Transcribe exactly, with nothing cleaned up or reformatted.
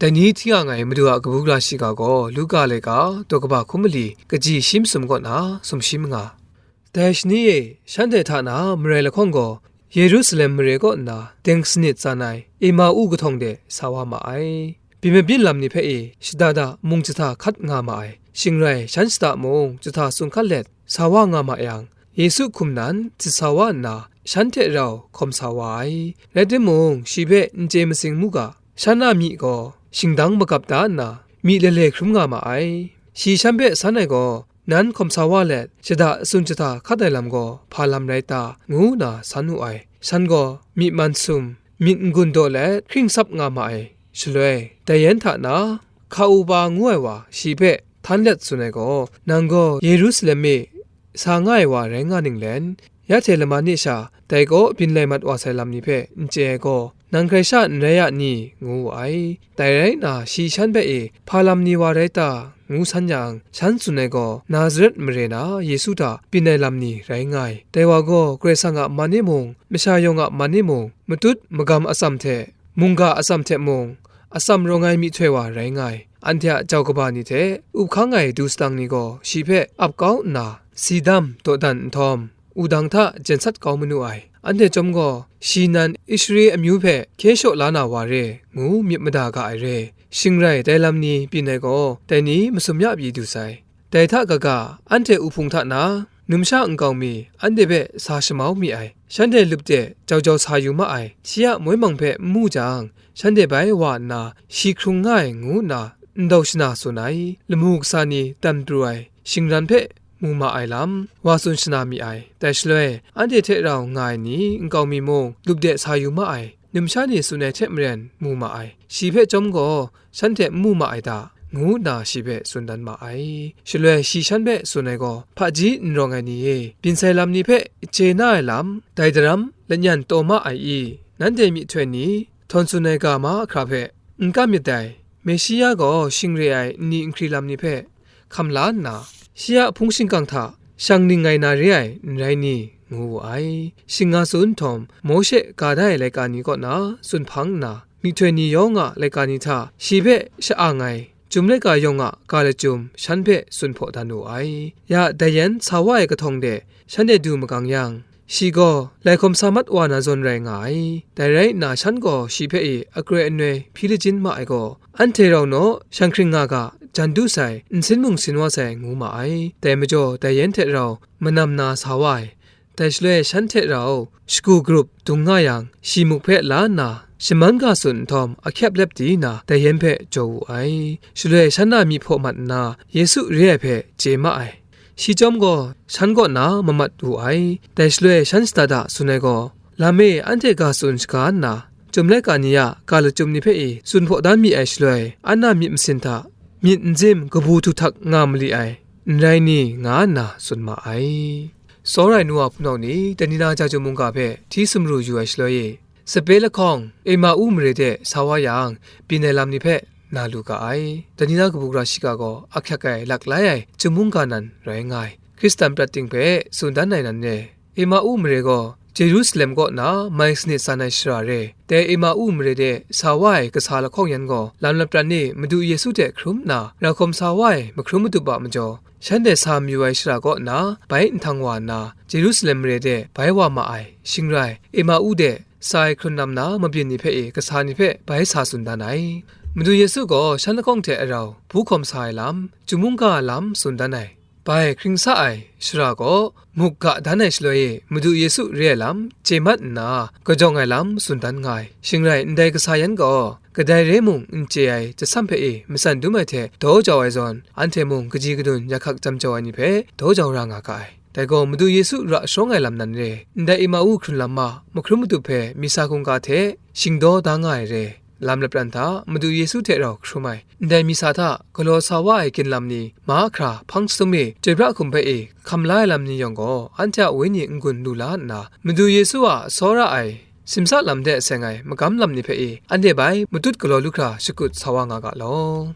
Dai ni hti nga ai Madu a kabu gara shiga gaw Luka laika daw kaba hkum mali kaji shi masum kaw na sumshi manga. Dai shani e shanhte hta na marai lahkawng gaw Yerusalem mare kaw nna deng sanit tsan ai Emau kahtawng de sa wa ma ai. Byin mabyin lam ni hpe e shada da mung jahta hkat nga ma ai. Shing rai shan shada mung jahta sung hkat let sa wa nga ma yang, Yesu hkum nan jat sa wa nna, shan hte rau hkawm sa wa ai. Rai timung, shi hpe n chye masing mu ga, shan a myi gaw shingdang magap da nna, myi lele hkrum nga ma ai. Shi shan hpe san ai gaw, nan hkawm sa wa let, shada tsun jahta hkat ai lam gaw hpa lam rai ta, ngu nna san wu ai. Shan gaw myi man sum, myit n-gun daw let hkring sap nga ma ai. Shaloi, Dayen hta na, Hka-upa ngu ai wa shi hpe htan let tsun ai gaw, nang gaw Yerusalem e sa nga ai wa rai nga ninglen, ya hte lama ni sha dai kaw byin lai mat wa sai lam ni hpe n chye ai gaw, nang hkrai sha n rai ya ni? Ngu wu ai. Dai rai nna, shi shan hpe e, hpa lam ni wa rai ta? Ngu san yang, shan tsun ai gaw, Nazaret mare na Yesu hta byin ai lam ni rai nga ai. Dai wa gaw Karai Kasang a man e mung, masha yawng a man e mung, matut magam atsam hte, mungga atsam hte mung, atsam rawng ai myihtoi wa rai nga ai. Anhte a jau kaba ni hte up hkang ai du sadang ni gaw shi hpe ap kau nna, si dam dawdan nhtawm, wudang hta jen sat kau manu ai. Anhte chyawm gaw, shi nan Israel amyu hpe hkye shaw la na wa re, ngu myit mada ga ai re. Shing rai, dai lam ni byin ai gaw, dai ni masum ya pyi du sai. Dai hta kaga, anhte uhpung hta na, numsha nkau mi, anhte hpe sa shamau mi ai. Shanhte lup de jau jau sa yu ma ai. Shi a moi mang hpe n mu jang, shanhte bai wa nna, shi hkrung nga ai, ngu nna ndau shana tsun ai. Lamu kasa ni dan pru ai shingran hpe mu ma ai lam, wa tsun shana mi ai. Dai shaloi, anhte hte rau nga ai ni nkau mi mung, lup de sa yu ma ai. Numsha ni tsun ai hte maren mu ma ai. Shi hpe chyawm gaw, shanhte n mu ma ai ta, ngu nna shi hpe tsun dan ma ai. Shaloi shi shan hpe tsun ai gaw, hpaji n rawng ai ni e, byin sai lam ni hpe chye na ai lam, dai daram lanyan taw ma ai i? Nanhte myihtoi ni, htawn tsun ai ga mahkra hpe n kam myit dai. Meshia gaw shing re ai nni nhkri lam ni hpe hkam la nna, shi a hpung shingkang hta shang ning ngai na re ai, n rai ni? Ngu wu ai. Shing nga tsun nhtawm, Mawshe ga da ai laika ni kaw na tsun hpang nna, myihtoi ni yawng a laika ni hta shi hpe sha-ang ai, Chyum laika yawng a ga lachyum shan hpe tsun hpaw dan wu ai. Ya, Dayen sa wa ai kahtawng de shanhte du magang yang, shi gaw lai hkawm sa mat wa na zawn rai nga ai. Dai rai nna, shan gaw shi hpe i akroi anoi hpyi lajin ma ai gaw, anhte rau naw, shanghkring nga ga, jan du sai, nsin mung sin wa sai, ngu ma ai. Dai majaw, Dayen hte rau manam na sa wa ai. Dai shaloi shan hte rau shagu grup dung nga yang, shi muk hpe la nna, shaman ga tsun nhtawm, ahkyep lep di nna, Dayen hpe jaw wu ai. Shaloi shan a myi hpaw mat nna, Yesu re ai hpe chye ma ai. Shi chyawm gaw, shan kaw na mamat wu ai. Dai shaloi shan shada da tsun ai gaw, lam e anhte ga tsun shaga nna, Chyum laika ni a ga lachyum ni hpe i tsun hpaw dan mi ai shaloi, an a myit masin hta myit nzim kabu htu htak nga mali ai, n rai ni? Nga nna tsun ma ai. Tsawra ai nu wa hpunau ni, Danila ja chyum mungga hpe hti sumru yu ai shaloi e, sape lahkawng Emau mare de sa wa yang, byin ai lam ni hpe na lu ga ai. Danila kabu gara shiga gaw ahkyak ai, laklai ai chyum mungga nan rai nga ai. Hkristan prat ting hpe tsun dan ai nan re. Emau mare gaw Jerusalem kaw na mai sanit san ai shara re. Dai Emau mare de sa wa ai kasa lahkawng yan gaw, lam lapran e Madu Yesu hte hkrum nna, rau hkawm sa wa ai mahkrum matup a majaw, shanhte sa mayu ai shara kaw na bai nhtang wa nna, Jerusalem mare de bai wa ma ai. Shing rai, Emau de sa ai hkrun lam na mabyin ni hpe e kasa ni hpe bai sa tsun dan ai. Madu Yesu gaw shan lahkawng hte arau bu hkawm sa ai lam, chyum mungga a lam tsun dan ai. Bai hkring sa ai shara gaw muk ga dan ai shaloi e, Madu Yesu re ai lam chye mat nna, kajawng ai lam tsun dan nga ai. Shing rai, ndai kasa yan gaw, kadai re mung n chye ai jasam hpe e matsan dum ai hte daw jau ai zawn, anhte mung kaji kadun ya hkak jam jau ai ni hpe daw jau ra nga ga ai. Dai gaw, Madu Yesu ra sharawng ai lam nan re, ndai Emau hkrun lam ma, mahkrum matup hpe misa hkungga hte shingdaw da nga ai re. Lam lapran hta Madu Yesu hte rau hkrum ai, ndai misa hta galaw sa wa ai ginlam ni, mahkra hpang sum e chyoi pra hkum hpe e hkam la ai lam ni yawng gaw, anhte a wenyi n-gun lu la nna, Madu Yesu a tsawra ai, simsa lam de seng ai magam lam ni hpe e anhte bai matut galaw lu hkra shakut sa wa nga ga law.